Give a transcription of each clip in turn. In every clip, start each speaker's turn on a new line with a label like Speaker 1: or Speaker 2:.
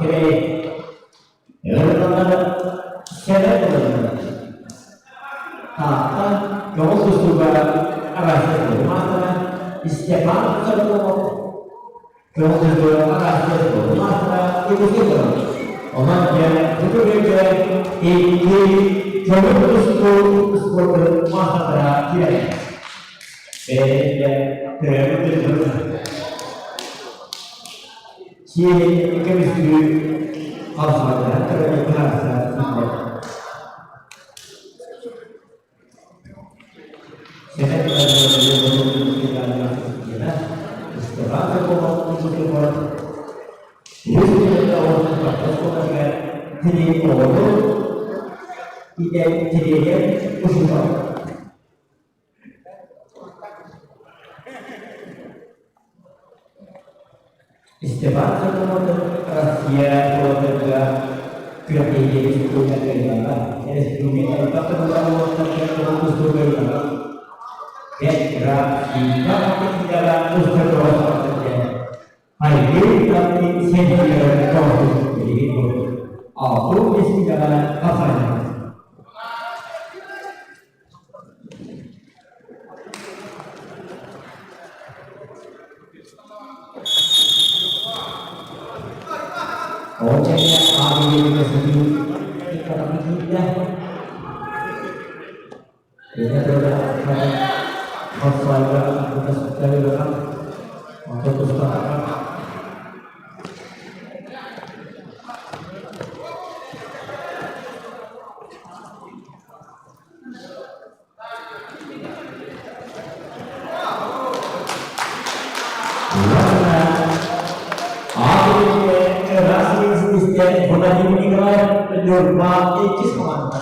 Speaker 1: Кэбээйи. Ырыталлар сэрэ ылынна. Таатта көҕүс тустууга Россия спордун маастара Степан Соколов көҕүс тустууга Россия спордун маастара Якутскай куорат. Онон дьэ бу көрүүгэ икки көҥүл тустуу спордун маастардара киирэллэр. Бэйэлэрин дьэ төрөөбүт дойдуларын Сиэри көмүскүү халҕаннарын көрөн быһаарса сылдьар. Сэмэн Степан Соколов Уступор үс оскуолатыгар кини оҕону иитэн тириэньэр учуутал. Степан Соколов Россия куораттарга күрэхтэһиигэ тустууга кыайбата. Республика элбэх тыллаах уолаттарга көҥүл тустууга кыайбата. Бэрт ыраах Сиикка аттыгар устар тоҕо Хайгыы аттын сиэннэригэр тоҕо билигин курдук алтын республикаҕа хапсаҕайдаммыт. Ол кэннэ аан сытыы иккатахха киирдэ. Кини тыла хапсаайга бытастарыгар онтон тустаахха Владимир Николаев Ньурба иккис команда.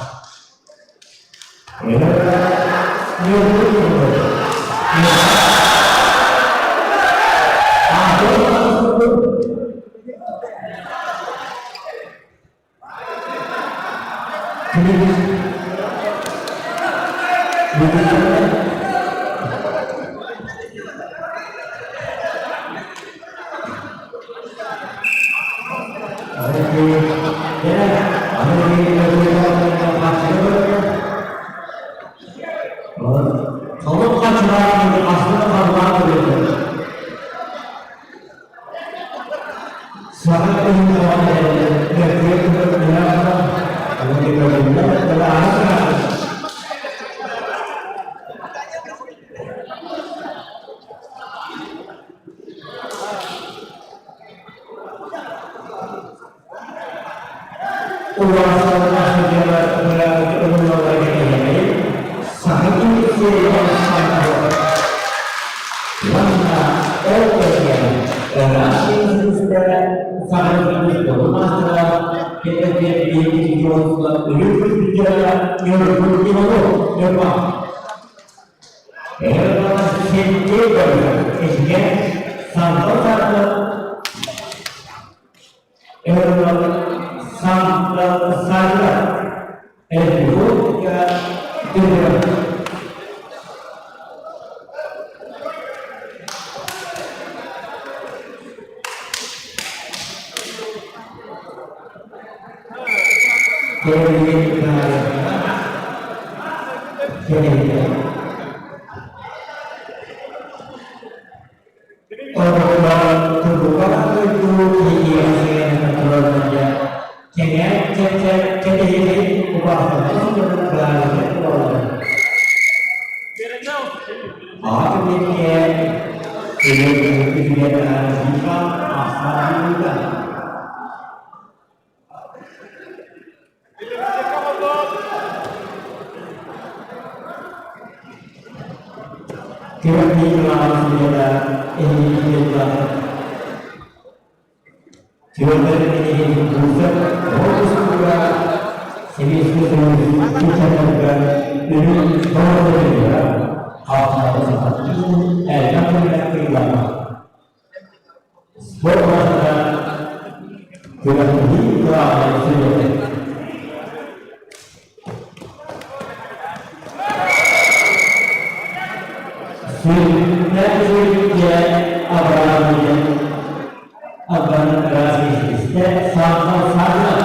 Speaker 1: Иккистэ Саахал Саадына.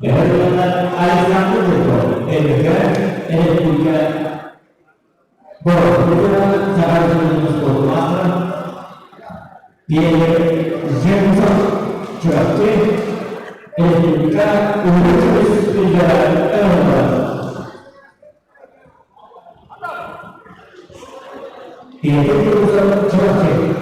Speaker 1: Бэһис Александр Жирков, Өймөкөөн, Өрөспүүбүлүкэ Боробулуна Саха Республикатын спордун маастара, Петр Жемцев, Чурапчы, Республика Үрдүк көмүс призера ыҥырыллар. Петр Жемцев, Чурапчы.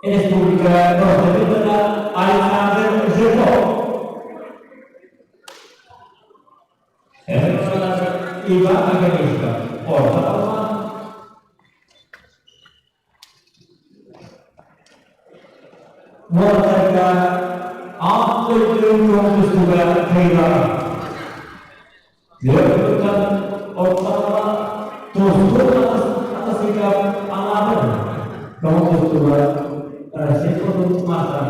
Speaker 1: Республика Рособитова Александр Жирков. Иван Академичка орто Халыма. Уолаттарга аан дойду тустууга кыайыылааҕа. Түөрт орто Халыма тустуу атасыыга анаабыт көҥүл тустууга Россия спордун маастара.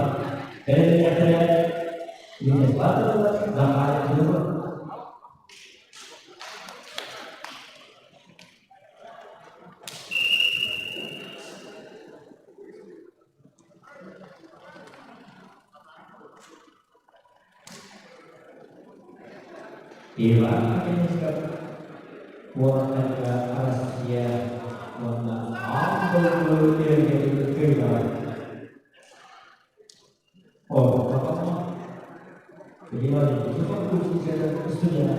Speaker 1: Бэлэмнээхтэрэ Вячеслав Захаров Филиппов. Иван Акинсков уолаттарга Россия уонна аан дойду түһүлгэтин кыайдаҕа. Орто студена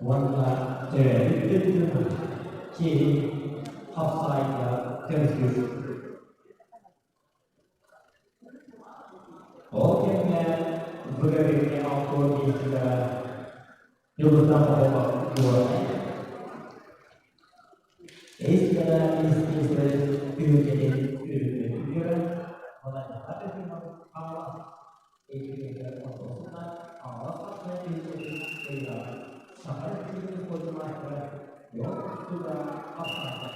Speaker 1: уонна төрөөбүт дойдутун чиэһин хапсаҕайга көмүскүүр. Ол кэмҥэ ВГБ-гэ алкоголистика Дьулустан Попов буолар. Эйсиэҕэ естественно түһүлгэтин үрүҥү Владислав Ефимов Хаҥалас эйгэтигэр ортосунан Хаҥалас хапсаҕай түһүлгэтин кыайыылааҕа Саха Республикатын спордун маастара Леон Тустууга хапсаҕайдар.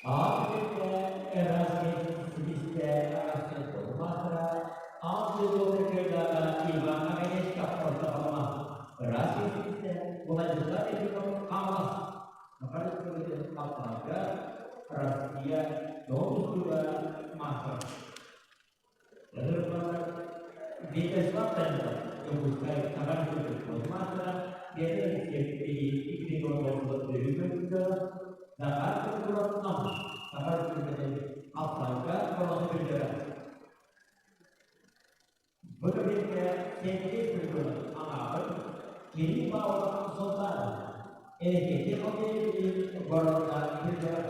Speaker 1: Аан Эрасмус сибистэ Арасыйа маастара аан дойду кыайыылааҕа Иван Огонечков орто Халыма Россия сибистэ Владислав Ефимов Хаҥалас Саха Республикатын хапсаҕайга Россия тоҕус маастара Вячеслав Данилов Дьокуускай Саха Республикатын маастара Петр Алексеев Захар Киркоров Нам Саха Республикатын Алтайга боруоса призера. Бу кэмҥэ Сергей Спиридонов анаабыт Кирилл Павлов Султанов Энергетик боруоса призера.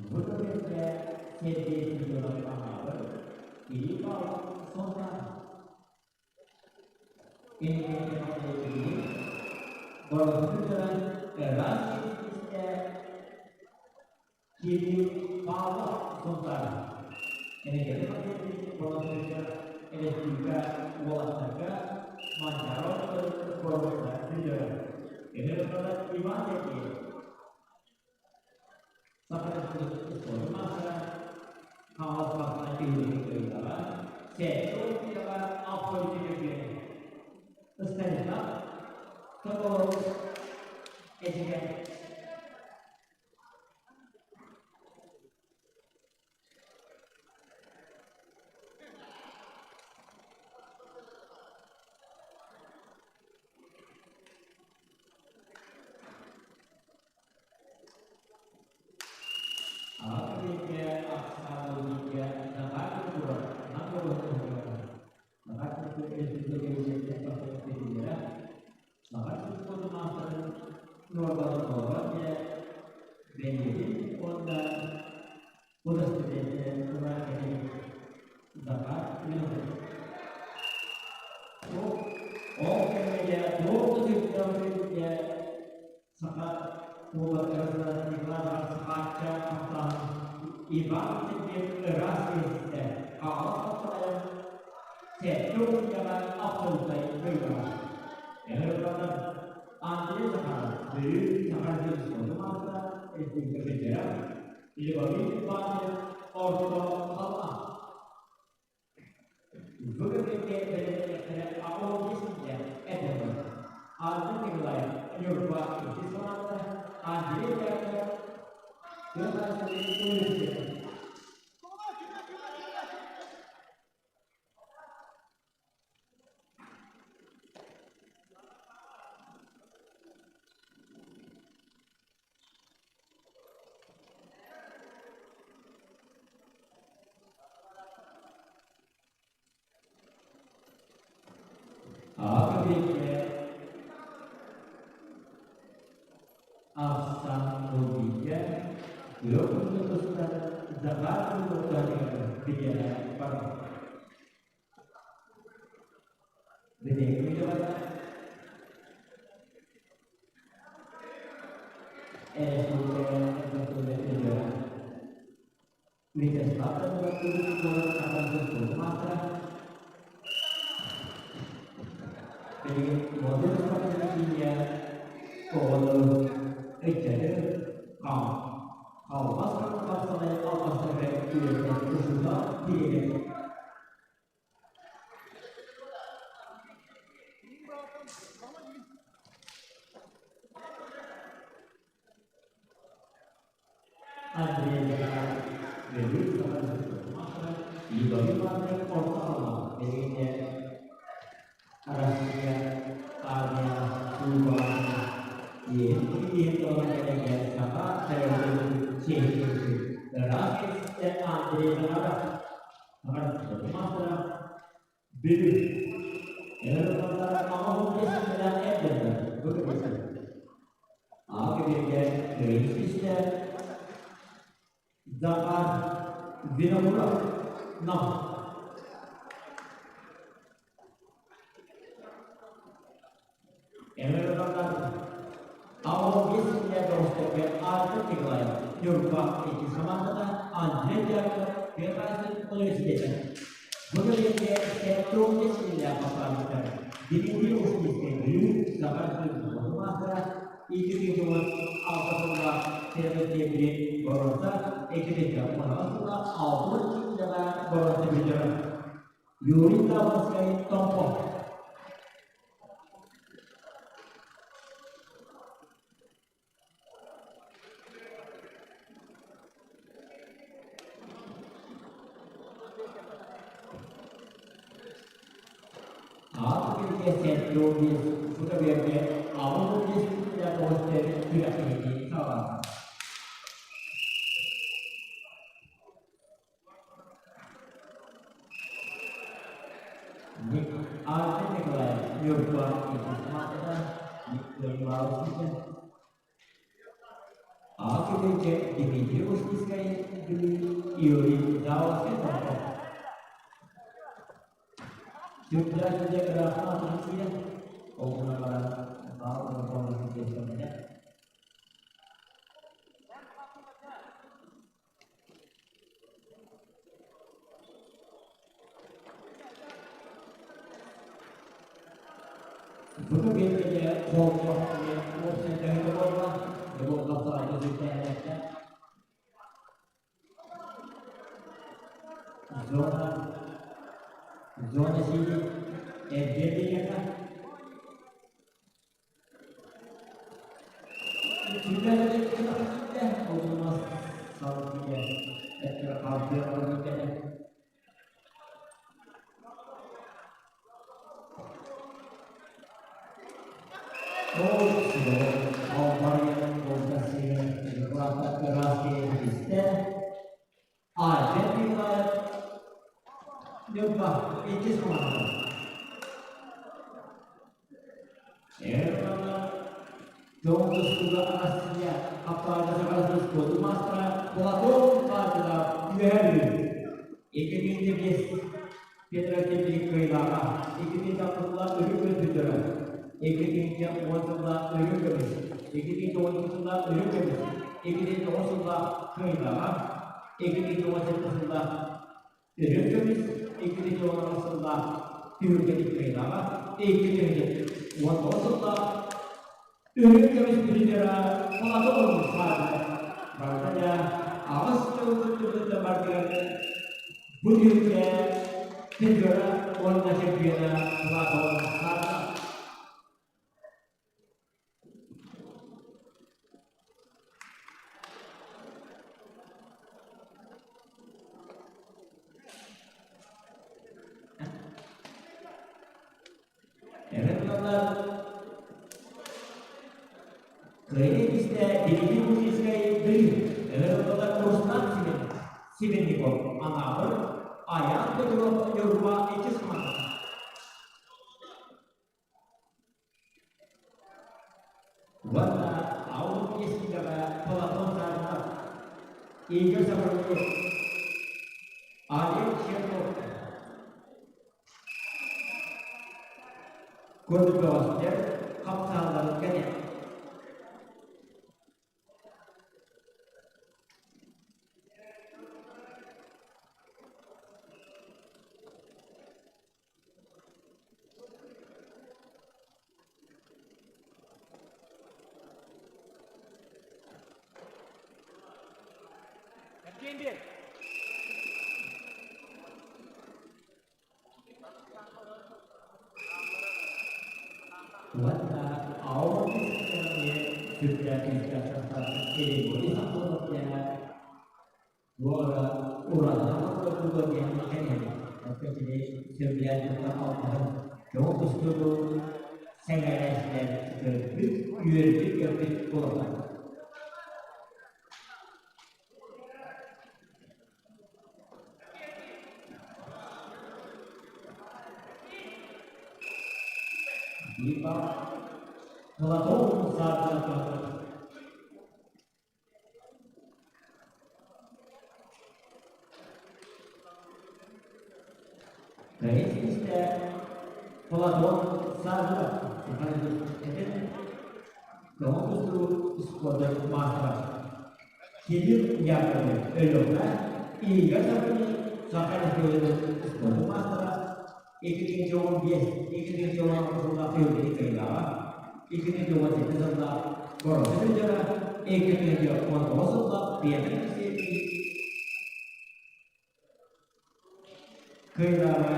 Speaker 1: Бу кэмҥэ Сергей Спиридонов анаабыт Кирилл Павлов Султанов Кирилл Павлов Сунтаар Эрэспүүбүлүкэ уолаттарга Манчаары оонньууларын призера Иван Сергеев Саха Республикатын спордун маастара Хаҥалас бастыҥа киһилии кыайыылааҕа 70 киилэҕэ абсолютнай чөмпүйүөнэ Станислав Соколов Эдьигээн. Аҕа кэбиһэргэ ахсаан ылбыга Захар Киркоров нам Бэлиэтин уонна удостоверение ыла кэлин Захар Винокуров. Ол кэмҥэ туох да сүрдээх саха уолаттара Николай Сахаачча хамсааһын Иван Сергеев ыраас миэстэ хаалас хаптаҕайан сэттэ уончаҕа абсолютнай кыайдаҕа. Ыҥырылланнар Андрей Захаров Бүлүү Саха спордун маастара республика призера Любовит Иванович Орто Халыма Бу кэмҥэ бэлэмнэниэхтэрэ аҕыс биэс этэллэр. Артур Николаев Ньурба иккис хамаандата, Андрей Дьяконов тыа хаһаайыстыбатын университета. Аҕа Ахсан ылбыйа күөх тустар Захар Кулуктаһыгар бириэмэ барар. Билиҥҥи дьоҕура Вячеслав маастара Билигин Владимир Спартакиня оҕону ыччаты халбас хапсаҕай албастарга үөрэтэр учуутал тириэнэр. Андрей Николаевич Любовь Ивановна Орто Халыма билигин Россия армия службаларын иэһин иһин туһунан кэлэҥҥэ саха төрөөбүт чиэһин көрсүбүт ыраас кэпсэтэ Андрей Захаров маастара Бүлүү Эр аҕа эрдэллэр бу Аҕа кэбиэргэ Захар Винокуров Нам Аҕа биэс Артур Николаев Ньурба иккис хамаандата Андрей Дьяконов тыа хаһаайыстыбатын университета. Бу кэлиэккэ 75 силлээх хаппаабыттар Дмитрий Ушницкай Бүлүү Саха Республикатын маастара 2016 сыллаах Северный боруонса 2016 сыллаах 60 киилэҕэ боруонса призера Юрий Павловскай Томпо. Аат киһитэ 75, бу кэбиэргэ 85 күннээх күрэхтэһиини саҕалаата. Артем Николаев Ньурба иккис хамаандата Николаевскийга Аҕа киһитэ Дмитрий Ушницкай Юрий Заовскай Томпо Сүрдээх дьэ ыраахтан атын киирэн ол гынан баран баал диэтэхтэринэ Бу биэрбитэ холбоһ диэн уопсай төһө буолла, буолла саайта сүрдээһинэттэ. Зона зона сиди эрдэ диэхэ. Сүрдээһинэттэ олунмас салгыйа эттэр хардыа көрүтэ. Тоҕустуга Арассыыйа Хаптаҕайга саха спордун маастара Платон Саввинов Үөһээ Бүлүү. 2005 Федеративник кыайыылааҕа, 2006 сылла үрүҥ көмүс 2010 сылла үрүҥ көмүс, 2012 сылла үрүҥ көмүс, 2009 сылла кыайыылааҕа, 2017 сылла үрүҥ көмүс, 2016 сылла түһүлгэтин кыайыылааҕа, 2019 сылла үрүҥ көмүс призера Платон Саввинов. Барыта да аҕыс дьыл кыттыбытын бардыгар бу түһүлгэ призера уонна чемпиона Платон Саввинов. Эбэн ылаллар Кыайыы истэ Дмитрий Лукинскай Бүлүү, эбэн ылаллар Руслан Сибирников Анаабыр, Айаан Петров Ньурба иккис хамаандата. Уонна Аул Есиговэ Платон Саввинов, Игорь Саврунев, Олег Чернов курдук бөҕөстөр хапсаалларын кэнэ.
Speaker 2: Эргиэн биэр.
Speaker 1: Уонна аурум сүрдээх күүстээх Григорий Самсонов диэн Уора ураһа курдуга диэн кэҥэһэ. Оттон кини сөбүлээн туттар албаһын тоҕо тустууну сэҥээрээччилэр көрбүт, үөрбүт-көппүт буолаллар. Либо Платон Саввинов. Кэлин Платон Саввинов саха этин көҥүл тустуу спордун маастара Кирилл Яковлев Өлүөхүмэ Игорь Саввинов Саха Республикатын спордун маастара 2015 2016 сыллаах түһүлгэни кыайыылааҕа, 2017 сыллаах боруонса призера, 2019 сыллаах Петр Алексеевич кыайыылааҕа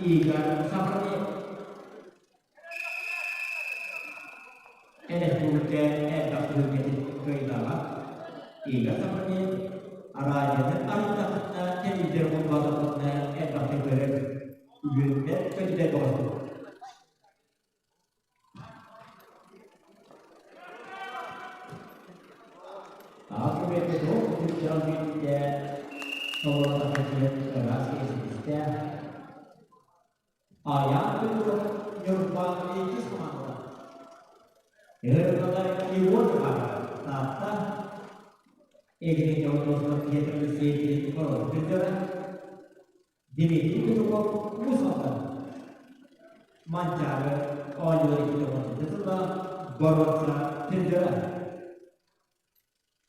Speaker 1: Игорь Саввинов. Өрөспүүбүлүкэ элбэх түһүлгэтин кыайыылааҕа Игорь Саввинов араадьыйаны арыйдаххытына, телевизор холбоотоххутуна элбэхтик көрөр, үөрдэр-көтүтэр бөҕөспүт. Аҕа туох күрдьэҕэ киирбитэ толору ыраас киһи Айаан Петров Ньурба иккис хамаандата. Ырыалар Ион Таатта Евгений Ортосов Петр Алексеевич Корот призера Дмитрий Петухов Уус Алдан Манчаары оонньуулар икки сылла боруонса призера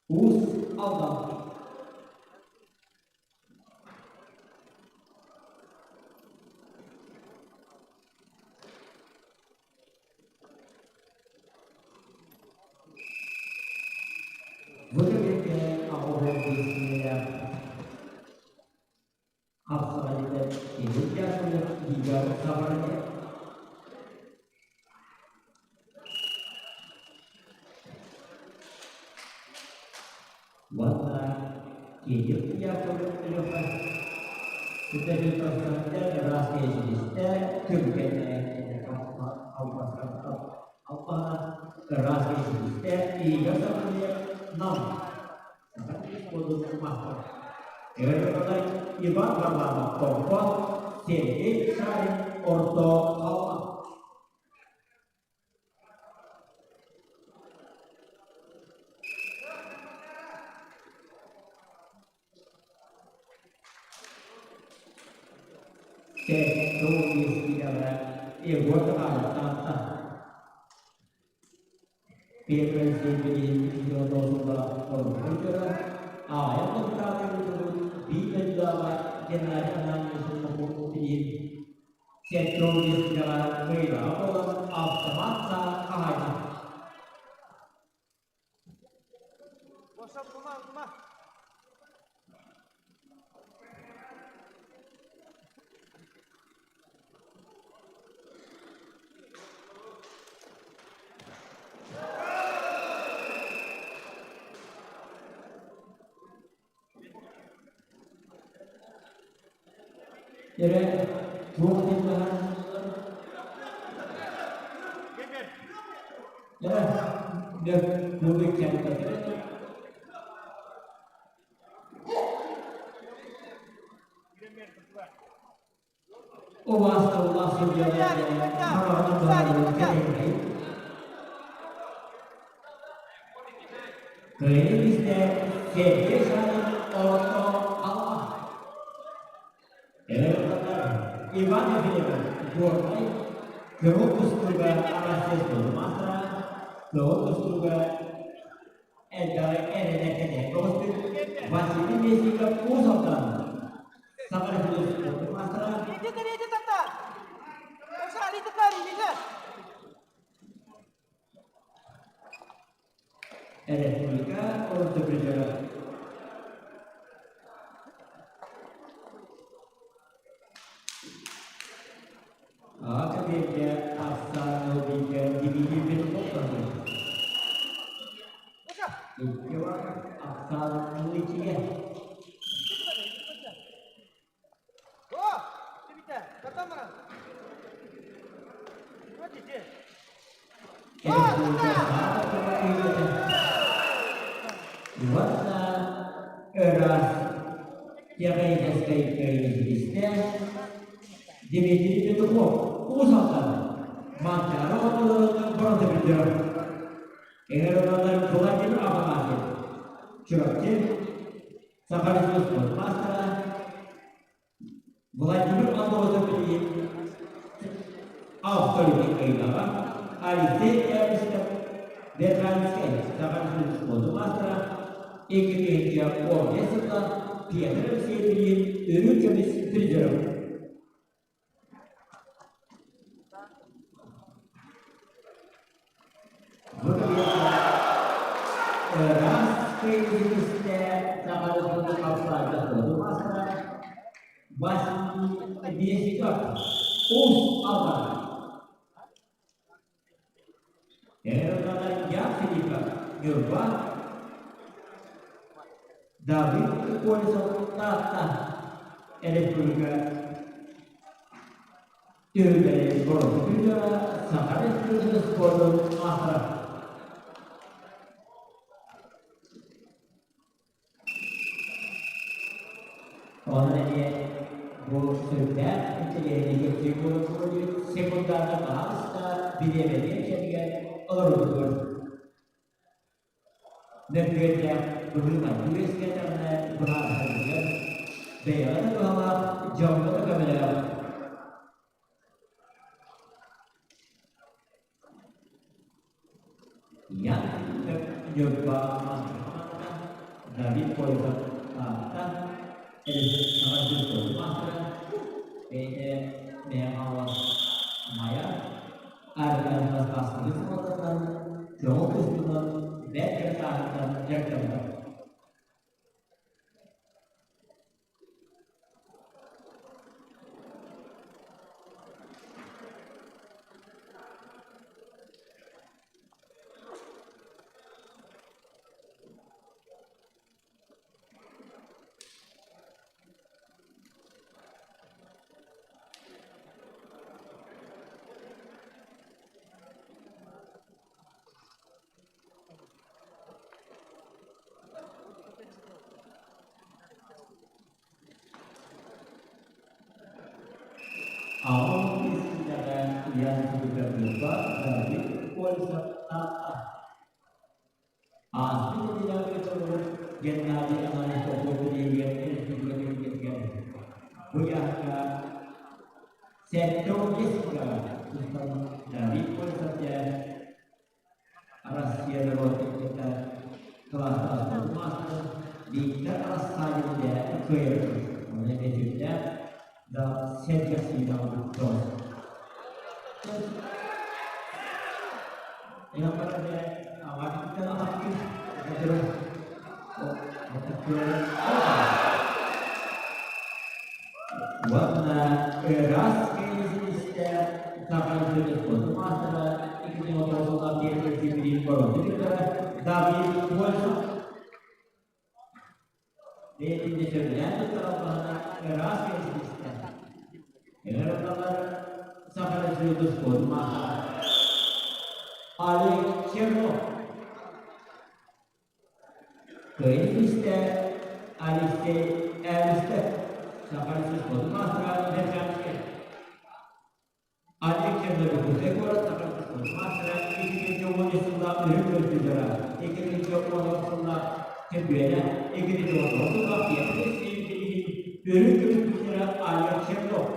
Speaker 1: Уус Алдан. Бу кэмҥэ аҕабыт биэсийэлээх хапсаҕайдьыттар Кирилл Яковлев Игорь Савринев Уонна Кирилл Яковлев Өлөхө Сүтэ ыраас киһисистэ түргэнэ албаһа ыраас киһисистэ Игорь Савринев Нам Саха спордун маастара Эр Иван Варламов Томпо Сергей Шарин Орто Халыма. 75 киилэҕэ Егор Захаров таҕыста. Первый сүүрбэһин ордук аҕыйах хонуктааҕы ыытыллыбыт биир дойдулааҕа Геннадий Ананьевич билигин 75 киилэҕэ кыайыылааҕа буолан автомат саа хаһаайына. Эрэ туох диэн быһаарыллар? Эрэ нөккү Убаастабыллаах судьуйалар хараҕынан быһаарыллыбыт кэтэһиннэрин Кыайыы истэ Сергей Шанин Орто Халыма Эдэр Иван Ефимов Горнай Көҥүл тустууга Арассыыйа спордун маастара, көҥүл тустууга элбэҕи эрэнэ кэтэһэн көҕүспүт Василий Местников Уус Алдан Саха Республикатын маастара. Республика орто призера. Аҕа кэбиэргэ ахсаан ылбыйга Дмитрий Петров Икки бар ахсаан ылыйчигэ. Уонна ыраас тиэхэйдэскэй кыайыһиристэ Дмитрий Петухов Уус Алдан Манчаары оонньууларыттан бронза призера. Ыҥырыллаллар Владимир Афанасьев Чурапчы Саха Республикатын маастара Владимир Андросов билигин авторитет кыайыылааҕа Алексей Эристов Верханскай Саха Республикатын маастара 2015 сылга Петр Алексеев билигин үрүҥ көмүс призера. Бу ыраас кыайыытыстэ саҕалыһыны хапсаайга маастара Василий Бесиков Уус Алдан. Эрэллана Ян Филиппов Ньурба Давид Колесов Таатта Республика Түһүлгэлэрин боруобутуйдара Саха Республикатын спордун маастара. Онон эмиэ бу сүрдээх интэриэһинэй кэпсиир буолан суруйбут секундарга баһаалыста бириэмэлиэн кэмигэр олорбутугар Мөккүөрдээх быһыы-майгы үөскээтэҕинэ быһаарсаргытыгар бэйэҕэ да туһалаах, дьоҥҥо да көмөлөөх. Ян Ньурба хамаандата Давид Колесов Таатта Саҥа маастара бэйэтэ Мэйэ Хаҥалас Майа Аркадий Бастыҥы салалтатынан көҕүл тустуунан бэрт кыра сааһыттан дьарыктаммыта. Аҕам истиилэҕэ Ян Филипповна Давид Колесов Таатта Ааспыт нэдиэлэҕэ ыытыллыбыт Геннадий Ананьев Попов билиэһигэр республика түһүлгэтигэр бу ыйаахха 75 килоҕа тустан Давид Колесов дьэ Россия норуотун кытта кылаастаспыт маастарын Виктор Рассадин дьэ кыайар. Оны этүрдээх да сэргэхсийдээх дьон. Уонна ыраас киһи саха сирин маастара 2009 сыллаах Сибирин боруонсуктара Давид Польшев бэйэтин сөбүлээн туттараллаһына ыраас киһи Ыҥырыллаллар Саха Республикатын спордун маастара Олег Чернов. Кыайыы истэ Алексей Эристев Саха Республикатын спордун маастара Верхоянскай. Олег Чернов Дьокуускай куорат Саха Республикатын спордун маастара 2013 сыллаах үрүҥ көмүс 2016 сыллаах чөмпүйүөнэ, 2019 сыллаах Петр Алексеевич үрүҥ көмүс призера Олег Чернов.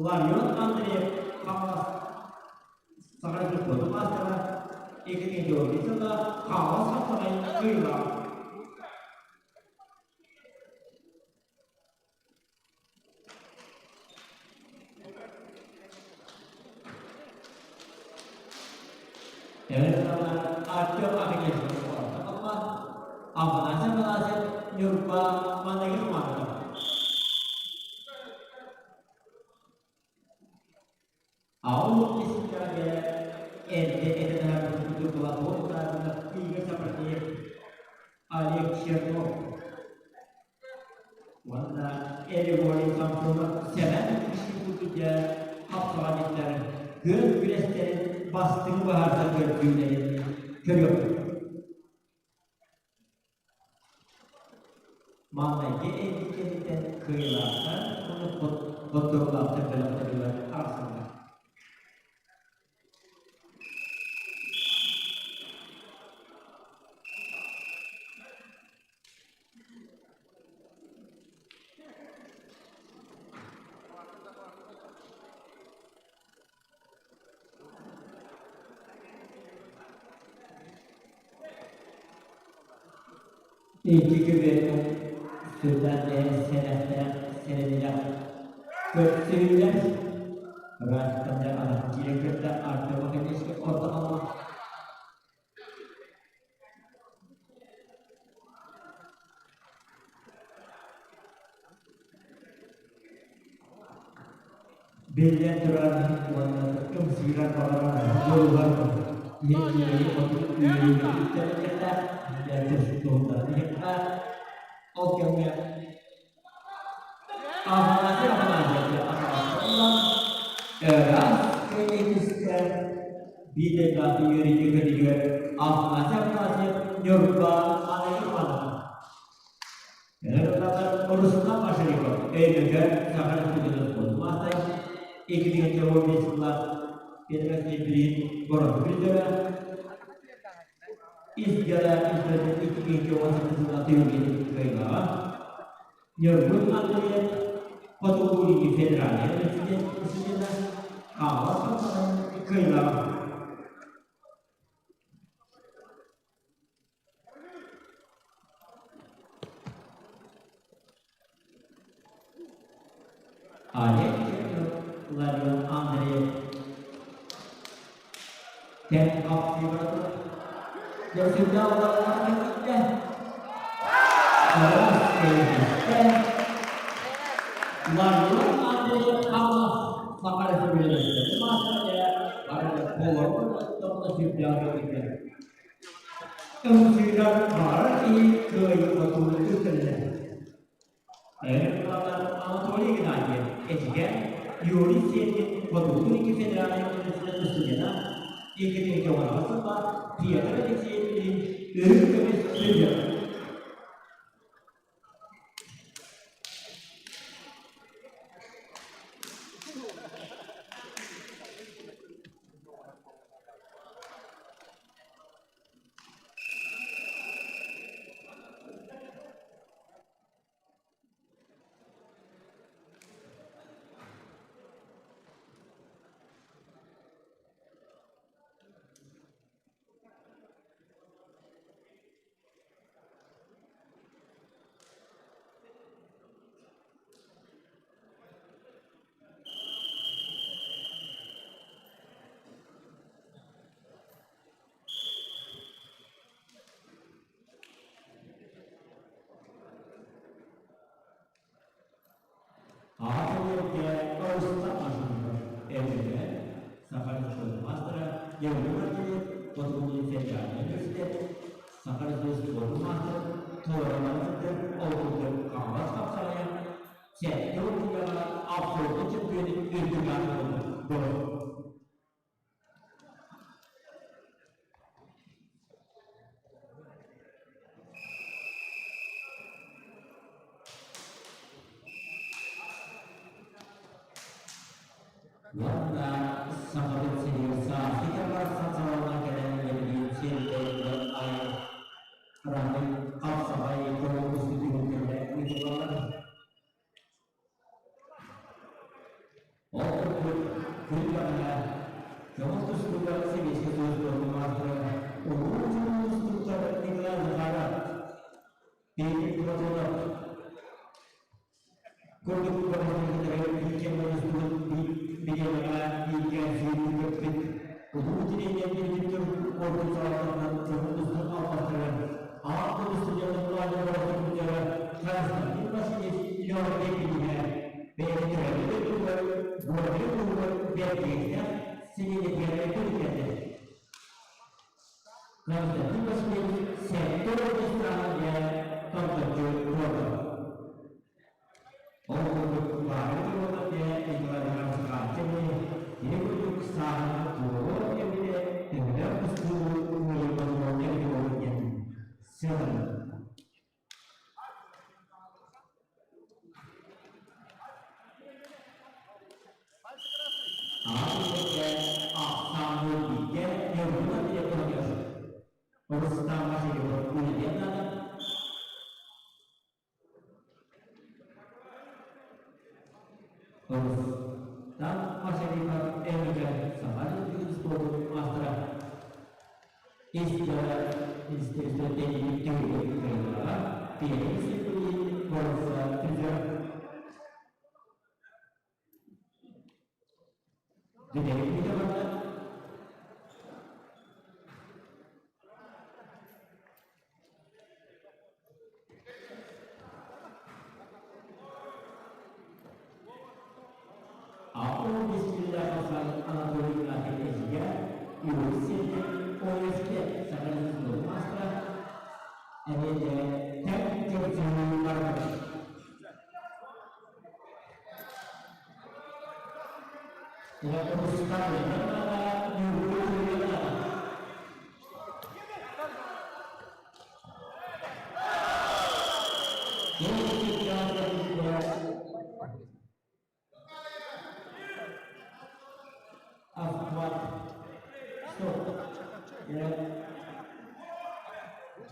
Speaker 1: Ларион Андреев Хаҥалас Саха Республикатын маастара 2004 сыллаах Хаҥалас хапсаҕай кыайыылааҕа. Артем Афанасьев Афанасий Афанасьев Ньурба маныгы командата. Аул исчаге эрдэ этэн аһарбыт курдук Платон Саввинов, Игорь Сапратеев, Олег Чернов уонна Элегорий Самсонов Сэмэн курдук хапсаҕанньыттар күөн күрэстэрин бастыҥ баһаардар көрдүүлэрин көрүөхпүт. Маҥнайгы эргий кэнниттэн кыайыылаахтар уонна хотторуулаахтар бөлөхтөрүгэр арахсаллар. Икки күбүөтэ сүрдээх сэрэхтээх сэрэнилэх көрсүһүүлэр Радикандар Анастасия кытта Артем Академическай орто анал Биллэн турар уонна ымсыырар баҕарар дьолугар иһин хоту үөрүүтэ туһуннаран ол кэмҥэ Афанасий Афанасьевич Афанасьевна ыраас кэнники биир дойдулаах үөрүүтэ көрүгэр Афанасий Афанасьев Ньурба аныгы романа Руслан Машарипов Өймөкөөн Саха Республикатын спордун маастара, 2015 сыллаах Петр Васильевич боруонса призера, ис дьыала институтун 2018 сыллаах түһүлгэтин кыайыылааҕа, Ньургун Андреев Хотугу Илиҥҥи федеральнай университет студена, Хаҥалас хамсанан кыайыылааҕа. Олег Ларин Андреев тэҥ хапсыйбара турар. Дьэ, олороллор кэлбиттэ. Араас кэлбиттэ. Ларин Андреев Хаҥалас Саха Республикатын маастара дьэ бары толору сүрдээх кэлбиттэр. Ымсыырар баҕарар киһи кыайыы-хотууну үктэннэ. Эр Анатолий Геннадьев этигэ Юрий Сергин Хотугу Илиҥҥи федеральнай университет студена 2010 сылга Петр Алексеевич үрүҥ көмүс призер. Орустан машиналар эрдэлэр Саха Республикатын маастара Георгий Васильев Хотугу федеральнай университет Саха Республикатын маастара Туора сылдьар ол курдук Хаҥалас хапсаҕайа 70 киилэҕэ абсолютнай чөмпүйүөнүн үрдүк аатын ылбыт. Уонна Сахабыт сиригэр сааскы кэмҥэ сахаларынан кэлэн үлэлиир сиэрдэригэр айар Рамин хапсаҕай конкурс түмүктэрэ ыытыллаллар. Ол курдук, күн бэҕэһээ көҥүл тустууга Сэбиэскэй Союз маастара улуу чулуу тустууктар Николай Захаров, Петр Платонов курдук бөҕөстөрү биир кэмҥэ мустубут бириэмэҕэ бииргэ сүүрбүт улуу тириэньэрдэрбит ордук салалтатынан көҥүл тустуу албастарыгар аан дойду студеннарын оонньуулара Константин Васильевич Леонтьев билиһэ бэйэтин төрөөбүт дойдутугар Горнай улууһугар бэрдигэстээх сэлиэнньэтигэр төрүттэннэ. Константин Васильевич 70 страна диэн томточчу туруорда. Ол курдук баары туруорда диэн Николай Иванович кини курдук сааһынан туоруо диэбитэ төһөлөөх тустууну уолуйбатылар эбитэ диэн сыаналыыр. Аҕа ахсаанныыр бииргэ Ньургуна диэн Рустам Васильев үлэлиэн наада. Рустам Васильев Эврика Саха Республикатын спордун маастара Истиэҕэ министерство тэрийбит түһүлгэ кыайыылааҕа Петр Сергеевич боруоса призер. Бүтэһик видеоҕа Алтын бисмиллах Анатолий Игнатьевич Юрий Сергеев ОСП Сахалинского мастера эмиэ тэҥ көрсүһүү барбыт.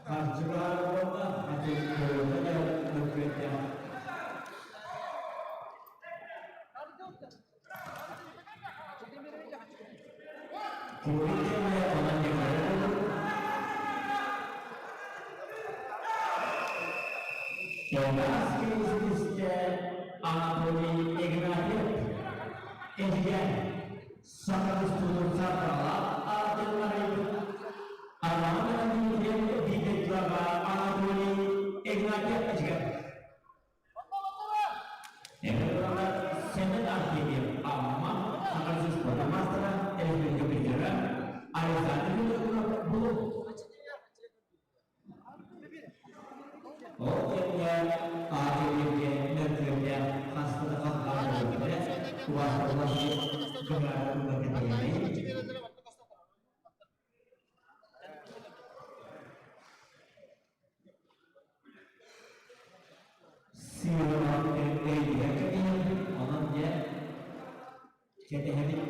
Speaker 1: Харчылаах буолла, Кэбээски Анатолий Игнатьев Эдьигээн Саха тустуутун сардаҥалаах аатын арыйбыт Анаан бииргэ Анатолий Игнатьев Эдьигээн Сэмэн Артемьев Амма Саха маастара республика призера Александр Винокуров Булун. Ол кэмҥэ Артемьевке мөлтүөрдээх хаста да халлаан буолбута, убаастабыллаах Сыалаах өйдүгэр кэтэһэбит, онон дьэ кэтэһэбит.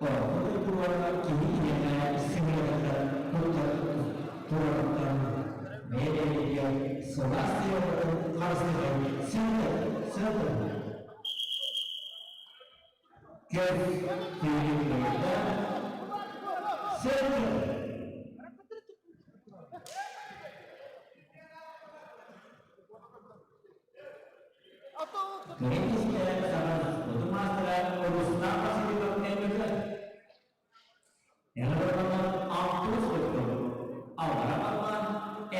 Speaker 1: Орто дойдуга киһи киһиэхэ сыһыарыттан, турарыттан бэйэ-бэйэбитигэр сылаас сыһыарбытын харыстыырын сыалыр, сыалыр. Көс түүнүн дойда сыалыр. Кыргызстан саҕа маастара Рустам Васильев МВД Эрдоган алтыс өттө аллара барбаан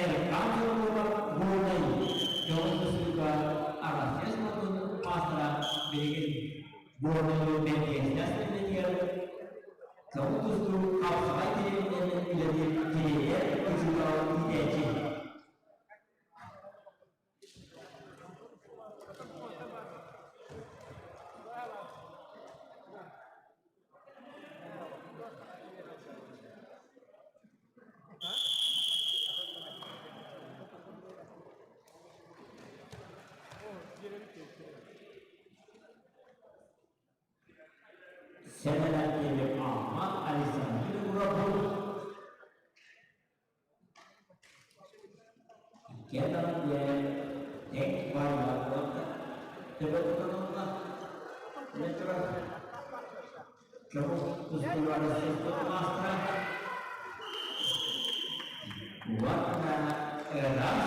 Speaker 1: Эркан Жоркова Горнай Дьоҕус Республика Арассыыйа спордун маастара. Горнайы бэрдигэстээх сэлиэнньэтигэр көҥүл тустуу хапсаҕай тириэньэринэн үлэлиир тириэньэр учуутал иитээччи. Сэмэлэр диэри Амма Александр Уробул иккиэн диэн тэҥ бааллар уонна төбө тутулунна. Билэн турар көмүс тустууга Россия маастара уонна ыраас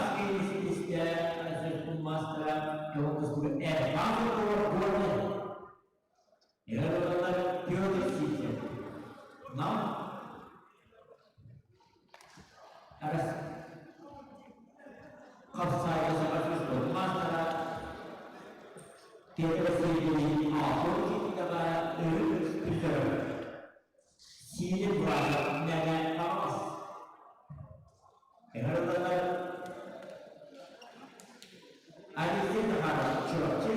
Speaker 1: ситистэ Россия маастара көмүс тустууга Эрбан Горный Эрбаннар Петр Ситин Нам Хапсаайга саха спорт маастара Петр Васильевич Алтын Китикаҕа өрүс призера. Сиинин быраата Мэҥэ Хаҥалас. Ыҥырылланар Алексей Захаров Чурапчы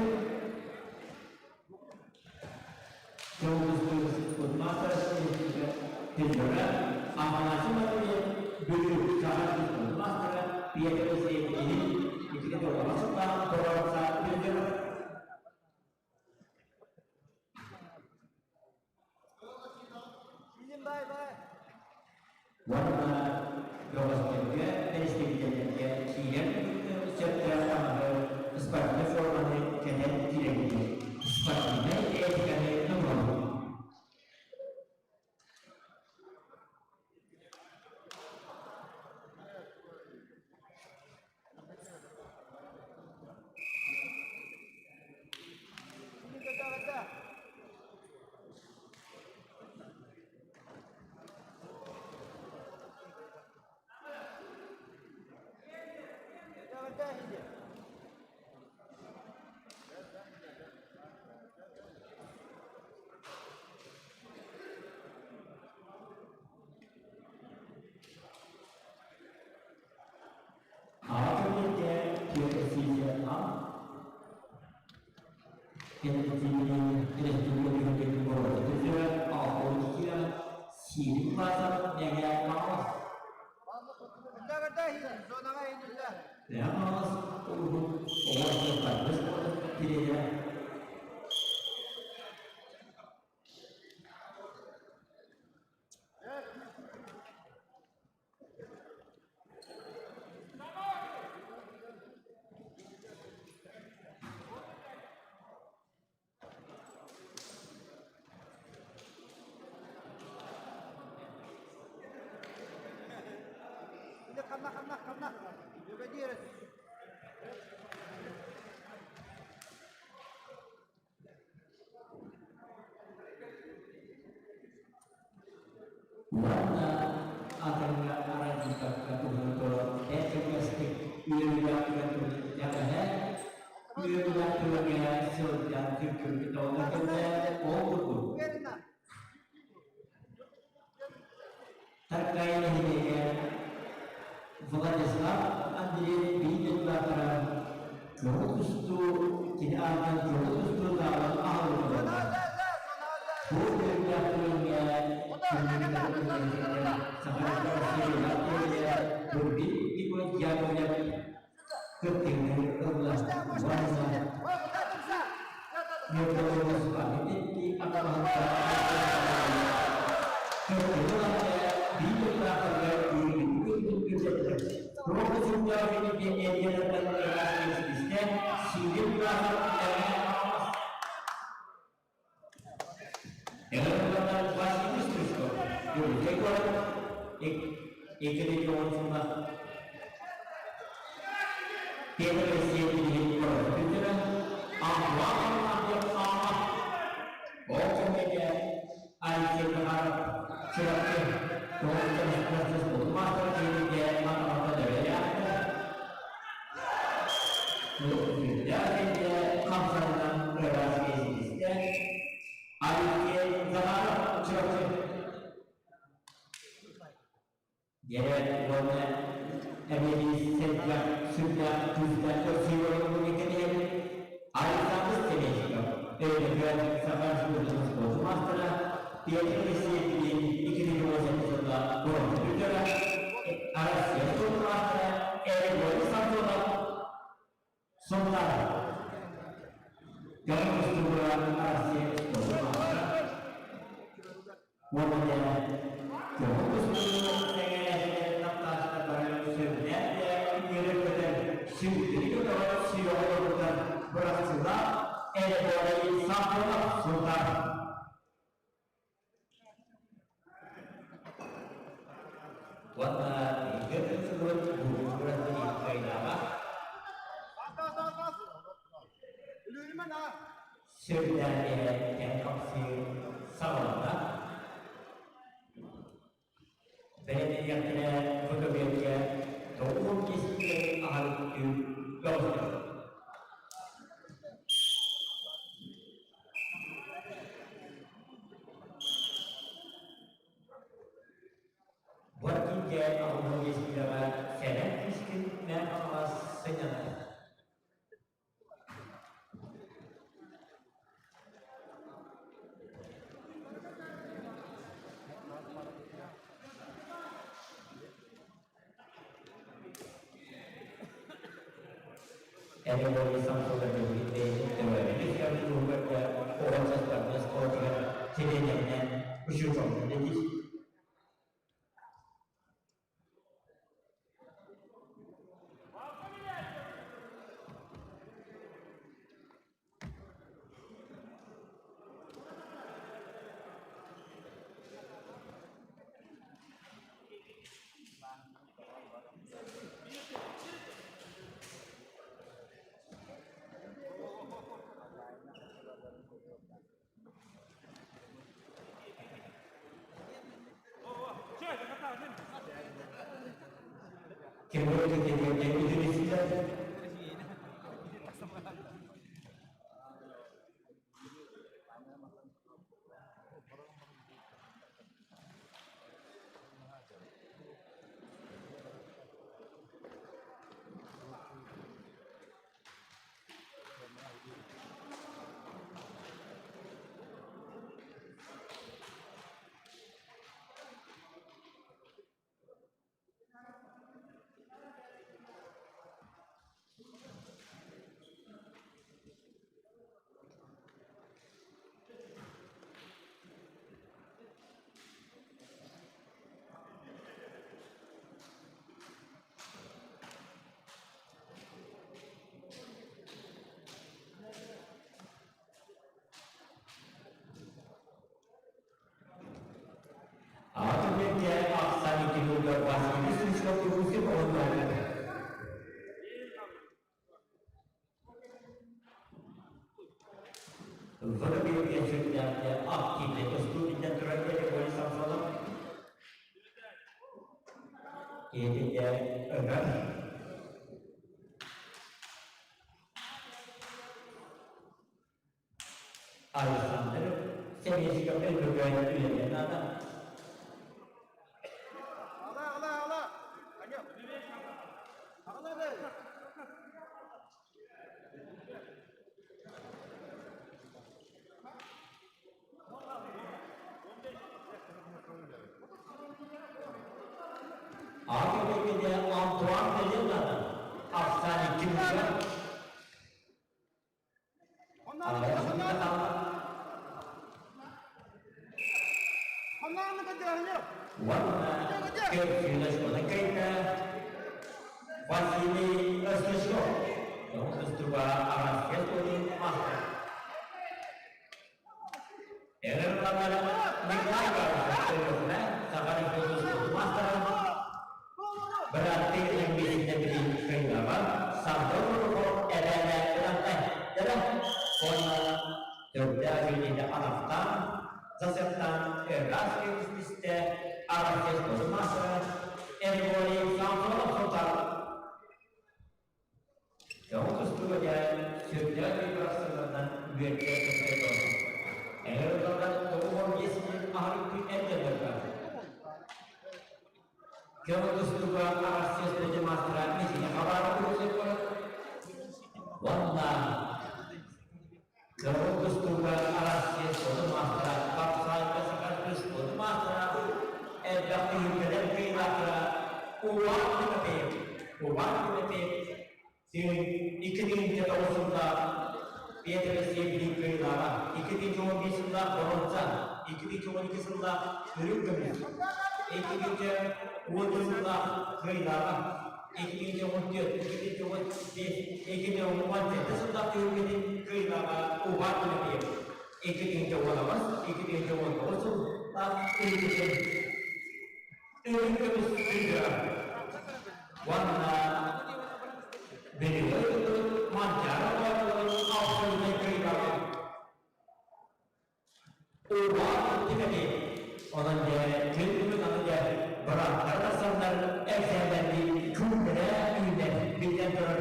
Speaker 1: Маастар призера Афанасий Матвеев Бүлүү Саха маастара Петр Васильевич икки тоҕус сыллаах боруонса призера. Уонна бөҕөстөргө, бэрэстэбиитэллэргэ киирэн сөптөөх таҥаһы, спортивнай форманы кэтэн киирэллэр. Спортивнай этиканы тутуһабыт. Аҕа кэмиэргэ Кэнтиини өрөспүүбүлүкэтин боруода 62 сиирин бааза Мэҥэ Хаҥалас. Мэҥэ Хаҥалас улууһун оҕо спортивнай спордун тренерэ Уонна атыҥҥа аралдьыйбакка туһунан эркэҥнэстик үөрүүлээх түгэн бэҕэһээ үөрүүлээх түгэҥҥэ сылдьан күргүммүт оҕолор кэннэ ол курдук Таркаайы нэһилиэгэр Владислав Андреев биир дойдулаахтара көҕү тустуу кини аатынан көҕү тустуу заалын аһыллыбыта. Бу үөрүүлээх түгэҥҥэ Саха Турбин Николай Яковлев кыттыыны ылла уонна Ол кэмҥэ Алексей Захаров Чурапчы тоҕус маастар дьиэтигэр атаҕата дөбөлөөхтөр. Сүрдээх кэннэ хамсанынан ыраас ситистэ. Алексей Захаров, Чурапчы. Дьэрэ уонна эбиэбиис сэргэх сүрдээх күүстээх көрсүһүү кэтэһэбит. Александр Семенчиков, Өймөкөөн Саха Республикатын спордун маастара, Петр Алексеевич 2017 сылга боруонса призера, Россия спордун маастара Эргой Самсонов Сунтаар. Дьон устуура Россия спордун маастара уонна дьэ көҥүл тустууну сэҥээрээччилэр таптааччылар бары сөбүлээн да үөрэр-көтөр, сүрдэри көтөҕөр сүрэҕи доргутар бырахсыылаах Эргой Самсонов Сунтаар. Уонна бииргэ сылдьыбыт буурун кыайдаҕа сүрдээҕи кэм хамсыыр саҕаланна. Бэлэмнэниэхтэрэ фотобиэргэ тоҕуһун кистиэн аһары түүн бөҕөстөр. Бу киингэ алгын биэстэҕэ Сэрэн Кишкин Мэхаҕалас сынньанар. Эреболи Самсонов бэйэтин төрөөбүт туһугар оҕо састарбыт оскуолатыгар тренеринэн учууталынан үлэлиир. Тимур Китиевич үтүрүстэр. Аты ахсан икки Василий Стручков Якутский оонньообут. Вырубил сүрдээхтэ активный тустуу турар Григорий Самсонов. Иэтинде ыгар. Александр Семенчиков Өймөкөөн үлэлиэн наада. Аты Антуан Белен наада. Ахсан икки мужа. Уонна Кирфилешконы Василий Өстөшков. Өстүга Арассыйа спордун мастера. Эрэр Николай Иванович Саха Республикатын спордун мастера. Бырааттыы эмбиитинэ билин кыайыылааҕа Сандал Рухов эбээнэ ырантай дэрэ уонна төрдө билиитэ анахтаан засептаан ыраас истэ Арассыйа спордун мастера Эргорий Самсонов сылтар Дьоҕу тустууга дьэ сүрдээх бырахсыларынан үөрдэ көтө. Эһэр Көҥүл тустууга Арассыыйа спордун маастара Никита Хабаров көрсөр уонна көҥүл тустууга Арассыыйа спордун маастара Хапсаайга Саха спордун маастара элбэх түһүлгэлэр кыайыылаахтара Иван Тимофеев Иван Тимофеев 2009 сыллаах Петр Алексеевич кыайыылааҕа, 2015 сыллаах боруонса, 2012 сыллаах үрүҥ көмүс, 2010 сыллаах кыайыылааҕа, 2014, 2015, 2017 сыллаах түһүлгэтин кыайыылааҕа Иван Тимофеев, 2018, 2019 сыллаах түһүлгэтин үрүҥ көмүс призера уонна Бэлиэ Манчаары оонньууларын абсолютнай кыайыылааҕа Иван Тимофеев. Онон дьэ күн бүгүн аны дьэ бырааттара тахсаннар эксээмэннии күүрдэрэ үүнэр биллэн турар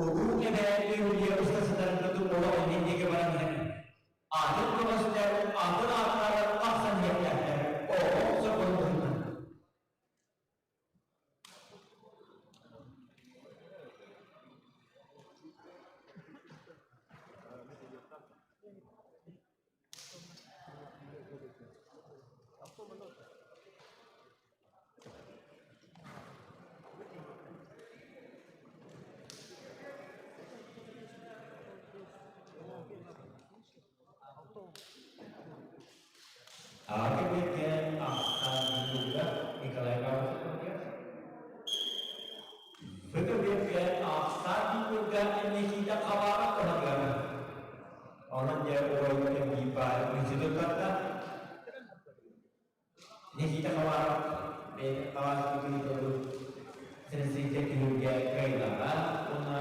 Speaker 1: улуу эбэ үүнүө уста сытарын кытта олох иннин диэки баран иһэр атын көҕүстэр атын ааттар тахсан иһиэхтээхтэр оҕо сокуон быһыытынан. Аҕа ахсаанныга Николай Павлович Фотография ахсаан Николга Никита Хабаров туһатыгар. Онон дьэ уойбутун биир баар институттарда Никита Хабаров бэйэтин хаҕаастыытын сенсейте түһүлгэ кыайдаҕа уонна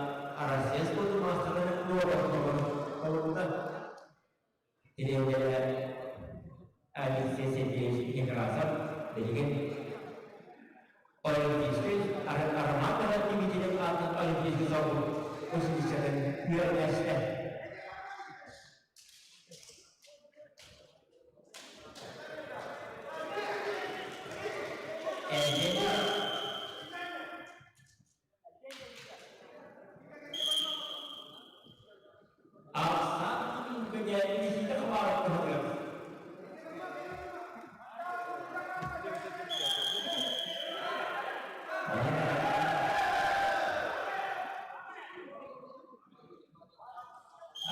Speaker 1: Россия спордун маастарын дуобатын толорбута. Тириэньэрэ Алексей Сергеевич Некрасов билигин Олимпийскай Роман Дмитриев аатынан Олимпийскай солбук училищетын үөрэнээччитэ. Ахсаан күнүгэ Никита Хабаров туһатыгар.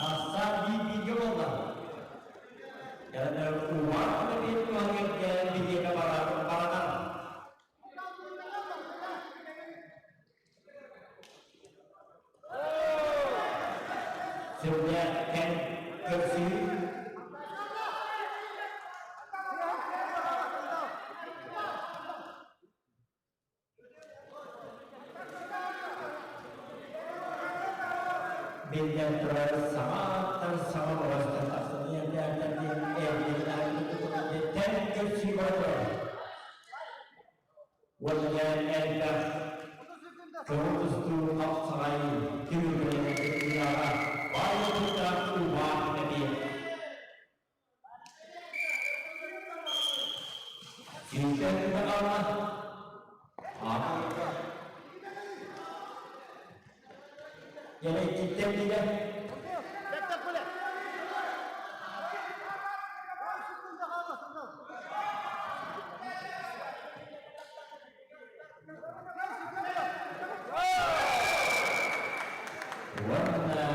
Speaker 1: Ахсаан биир-бииргэ буолла. Уһаан биир туһаҥҥа биһиэхэ баранар. Сүрдээх кэм көрсүһүү. Биллэн турар, саҥа ааттар саҥа бөҕөстөр тахсан иһэрдээхтэр диэн эрдэтинээҕи көрсүү бара турар. Уонна элбэх көҥүл тустуу хапсаҕай түмүгүнэн кыттыылааҕа баай уопуттаах Иван Тимофеев. Сүүстэн хаалла. Яна иккиттэн билэ. Уонна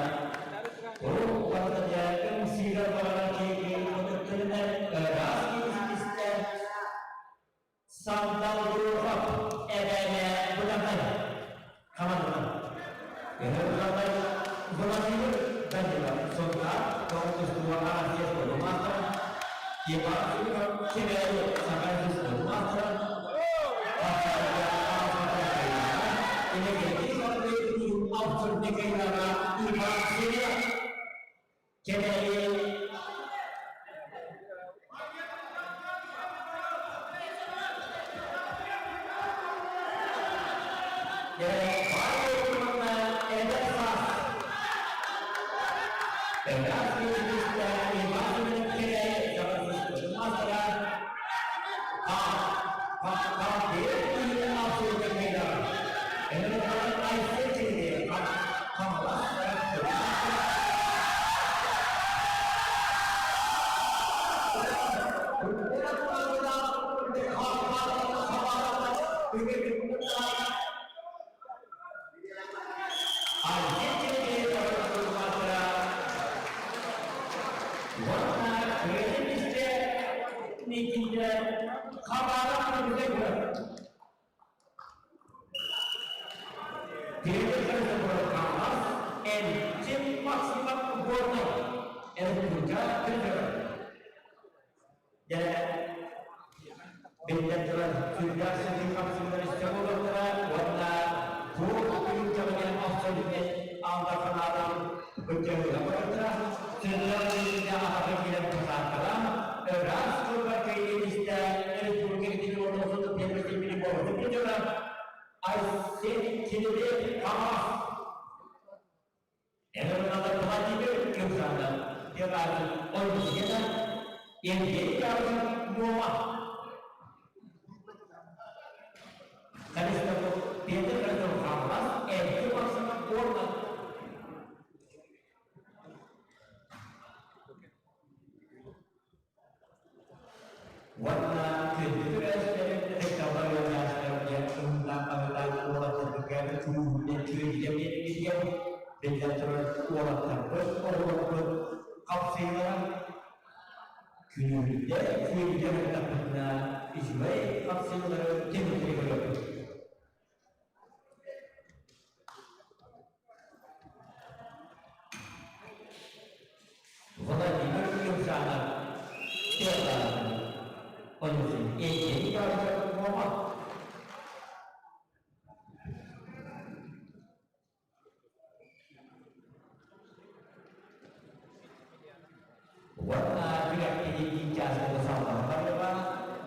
Speaker 1: туох барыта дьэ ымсыыра баҕарар киһи ытыктырынан ыраас киһи Сандал Руфов эбээнэ Быданай хамандата. Төһө Быданай Владимир Данилов Сунтаар тоҕус Азия спордун маастара, Иван Филиппов Кэбээйи Саха спордун маастара, Иван Северов Кэбээйи Эдэр саас Эдэр Уонна кыайан истэ миитиннэ хабаара көрүлэ Эрчим Максимов Горнай Эркутя Көтөр Дьэ, биллэн турар, сүрдээх сытыы хапсыылар истэ буолуохтара уонна туох күн кэмигэр абсолютнай алдарханаатын быдьарыга барыахтара, сыһыан билиҥҥэ аһаҕа киирэн посадкалаан, ыраас кылбар кэйиэн истэ республика итини первый степени буолбутун придера Айсен Килибек Хамас Эһэ Владимир Кирсанов Герасим Ойуунскайда Евгений Яковлев Муома Христофор Петр Христофоров Эрки Максимов Горнов Уонна күндү көрөөччүлэрин ытыктабыл ыалдьааччыларга уһуннаах-хаһыытаах уолаттарбытыгар күүһүнэн күөдьүтэ биэрбитигэр, биллэн турар, уолаттарбыт, оҕолорбут хапсыылара күнүүрдэ күөдьүтэ сырыттахпытына үчүгэй хапсыылары түмүктэри көрүөхпүт. Владимир Юмшанов Петр Онюшин Евгений Гаврилович Муома Уонна күрэхтэһии биир чааска салҕана барыаҕа,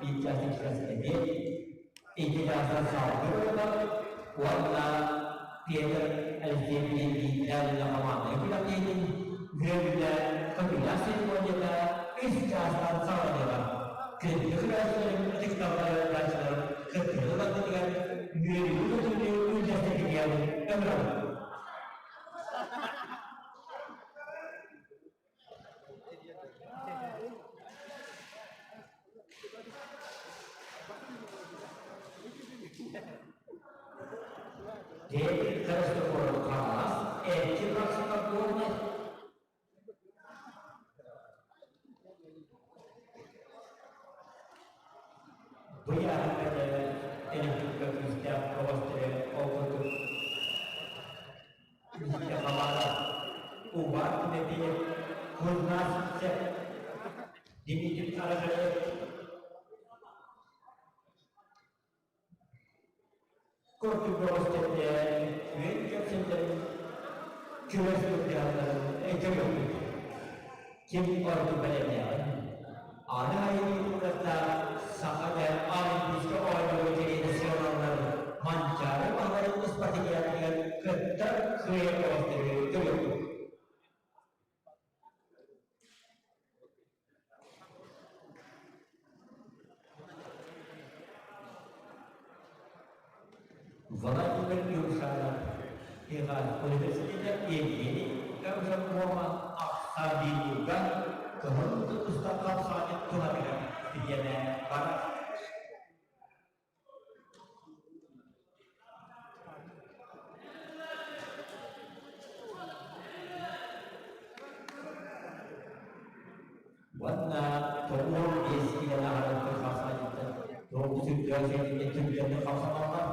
Speaker 1: биир чаас икки эбиэт, икки чаастан салгыы барыаҕа уонна Петр Алексеевич биирдээн хамаанданы күрэхтэһиитин үөрүүтэ Копыляк церемонията үс чаастан саҕаланыаҕа. Күндү көрөөччүлэрим, ытыктабыллаах ыалдьааччыларым кыттыыны ыларгытыгар үөрүүнү-көтүүнү үллэстэргитигэр ыҥырабын. Дед Христофоров Хамас Эрчи Максимов Горнай Бу ыйааһыҥҥа электроника күүстээх оҕустары ол курдук Миитэ Хабаров, Увар Тимофеев, Кузьма Сивцев, Дмитрий Аржаев, Курдук бөҕөстөрдө үөн кэпсэллэрин күрэс кырдьаҕастарын өйдөммөппүт. Ким ордук бэлэмнээҕин, аны айыы куораттаах саха да Олимпийскай оонньууга кэриэтэ сыаналанар Манчаары Баһылайын спартакиадатыгар кыттар кыайар бөҕөстөрү көрүөхпүт. Владимир Юмшанов Иван университета Евгений Камжакова Ахсабига кыһыл тутуста хапсаҕайын туһатыгар бириэмэ барар. Уонна 95 киилэни аһаран хапсаҕайдьыттар туох сүрдээх сиэтинэн түргэнник хамсаналлар.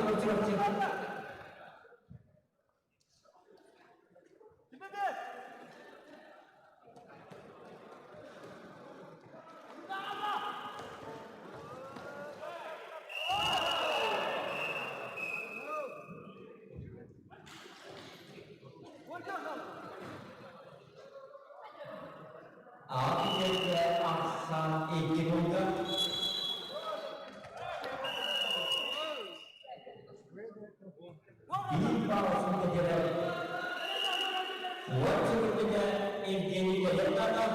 Speaker 1: Петулов Чурапчы. Аҕа ахсаан икки буолда. Биир баҕасын кэтэрэр уот сүрүккүтэ Евгений Кадырданов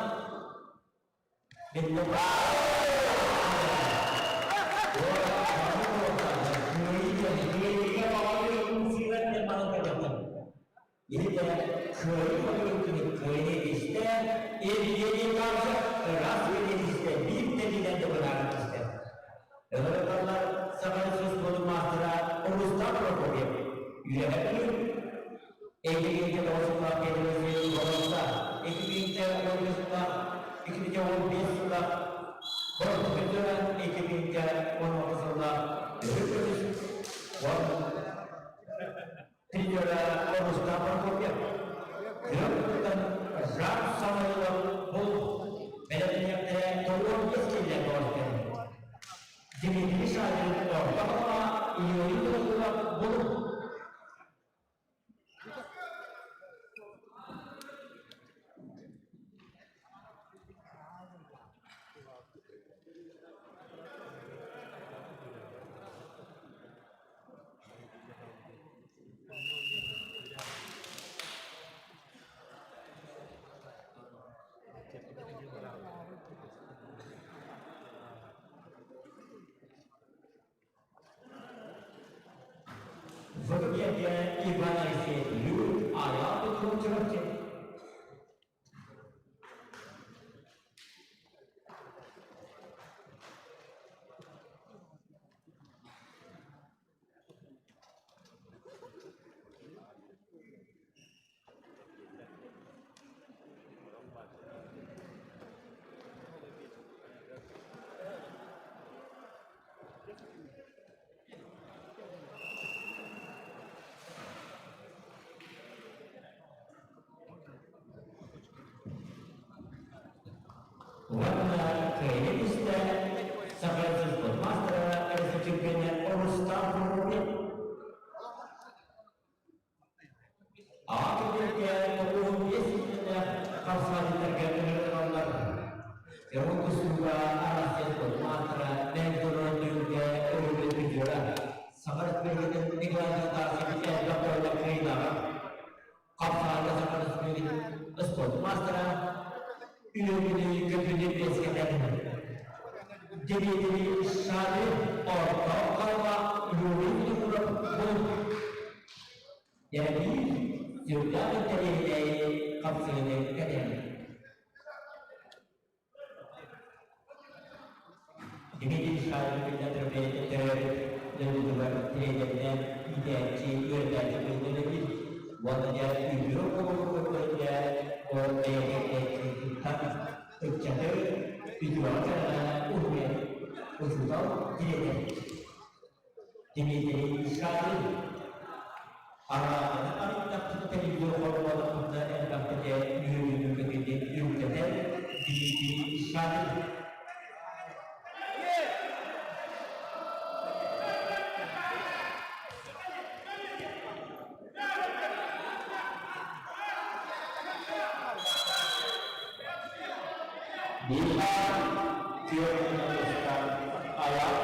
Speaker 1: Эйигин тоҕусуллах кэлиэсин боруоста, 2011 сыллаах, 2015 сыллаах боруоста 2016 сыллаах өрүт көмүс уон тренера Рустам Прокопьев. Күрэх Жан Самойлов бұл бэлэмниэхтэрэ тоҕуон биэс киллэр боруоста. Дмитрий Шадрин орто халыма Юрий Дорогулов булуп. Выргеге Иван Алексеев Люк Аял Петрович. Уонна кыайыы түстэ Саха маастара өрөспүүбүлүкэ Рустам Прокопьев. Аҕа көлүөккэ 95 сүүннээх хапсаҕайдарга ыҥырыллаллар. Өҥө тустууга Арассыыйа маастара Мэлдьи түһүлгэ өрөбүл призера, Саха Республикатын Николай Афанасьевич элбэх тойоно кыайыылааҕа, хапсаҕайга Саха Республикатын спорт маастара, үөрүүнү көтүүнү үөскэтэр Дмитрий Шадрин орто халыма Юрий Винокуров булуп Дьэбиир сүрдээх интэриэһинэй хапсыһыыны кэтэһэр. Дмитрий Шадрин биллэн турар бэйэтин төрөөбүт дойдутугар тренеринэн иитээччи, үөрэтээччи быһыытынан үлэлиир. Уонна дьэ үтүө холобуру көрдөрдө, ол бэйэтин туттан ыччаты үтүөҕэ-кэрэҕэ уһуйар учуутал тренер. Дмитрий Шадрин Араананы арыйдахпына телевизор холбоотохпуна элбэхтик үөрүүнү көтүүнү үрдэтэр Дмитрий Шадрин. Биир түөрт устар айаал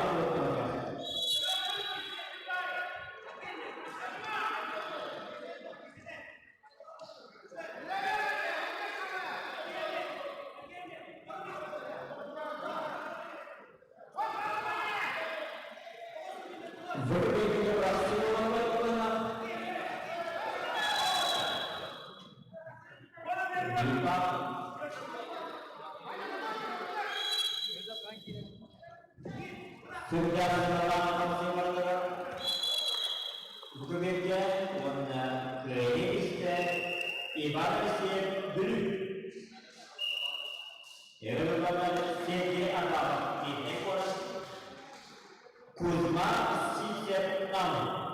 Speaker 1: Үкүмэргэ уонна кыайыы истэ Иван Алексеев Бүлүү. Эрэ Сергей Адамов Мирнэй куорат. Кузьма Сивцев Нам.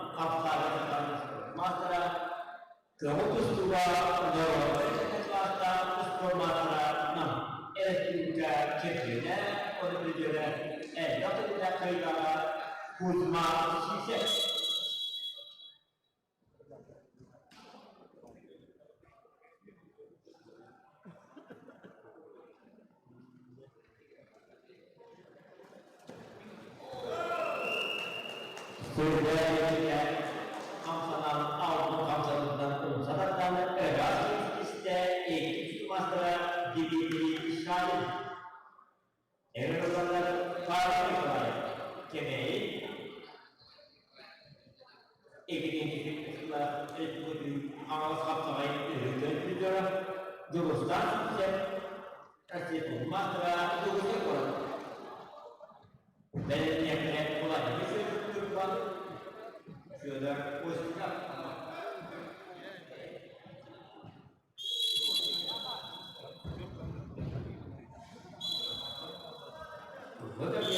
Speaker 1: кыайыылааҕа Кузьма Сисев. Сүрдээх хамсанан алтын хамсанытынан умса тардан ыраас истэ икки маастара Дмитрий Шалин. Эрэ Павел Николаев Кэбээйи Экономическай Хаҥалас хапсаҕай өһүргэн призера Дьулустаан Сивцев Россия маастара Дьокуускай куорат Бэлэмниэхтэрэ Владимир Федоров Федор Осипов.